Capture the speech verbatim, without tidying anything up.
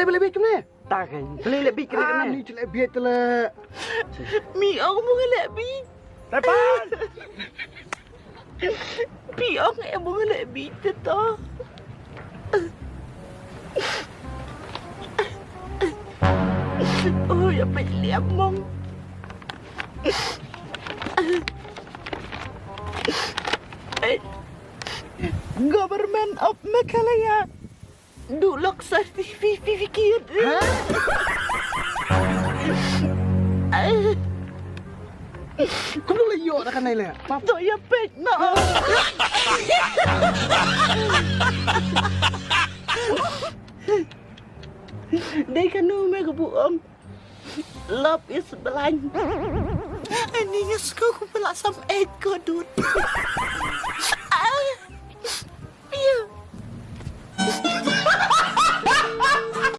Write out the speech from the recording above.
Te bele bit kumne. Ta kan. Bele le bit kumne. Ah, ni chule bit le. Mi ong mo le bit. Tepan. Pi ong e mo le bit te to. Oh, ya pet liam mong. Government of Meghalaya. Du lok certificate. Ha? Kumno la ïoh da kane le? Pap. To ya pek no. Dei kanu me ka bu ong. Love is blind. Ani nga sko ku pela sam ek ko dut.